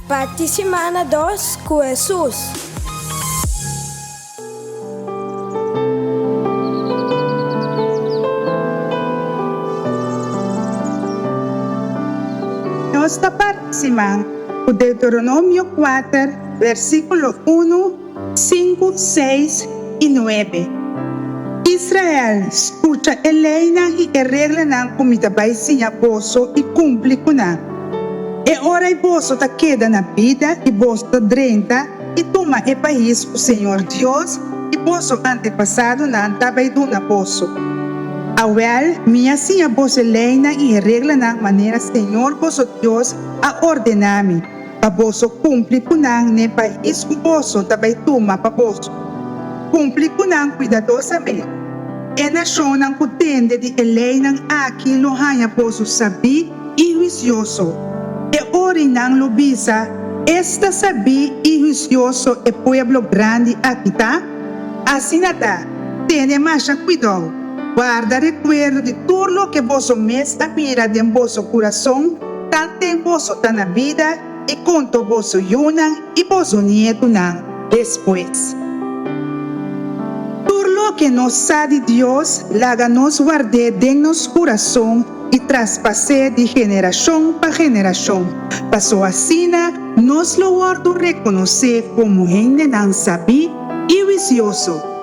Parti simana dos ku Hesus. Nos ta parti siman ku Deuteronomio kuater, versíkulo unu, sinku, seis i nuebe. Israel, skucha e leinan i e reglanan ku mi ta bai siña boso i kumpli ku nan. E ora ei boso ta keda na bida i boso ta drenta i tuma e pais ku señor Dios di boso antepasadonan ta bai duna boso. Awèl, mi a siña boso e leinan i e reglanan manera señor boso Dios a ordená mi. Pa boso kumpli ku nan n'e pais ku boso ta bai tuma pa boso. Kumpli ku nan kuidadosamente. E nashonnan ku tende di e leinan aki lo haña boso sabí i huisioso. E ora nan lo bisa, Esta sabí i huisioso e pueblo grandi aki ta! Asina ta, tene masha kuidou, warda rekuerdo di tur loke boso mes a mira den boso kurason, Tanten boso ta na bida i konto boso yunan i boso nietunan despues. Tur loke nos sa di Dios laga nos ward'é den nos kurason i traspas'é di generashon pa generashon, paso asina nos lo wòrdu rekonosé komo hendenan sabí i wisioso.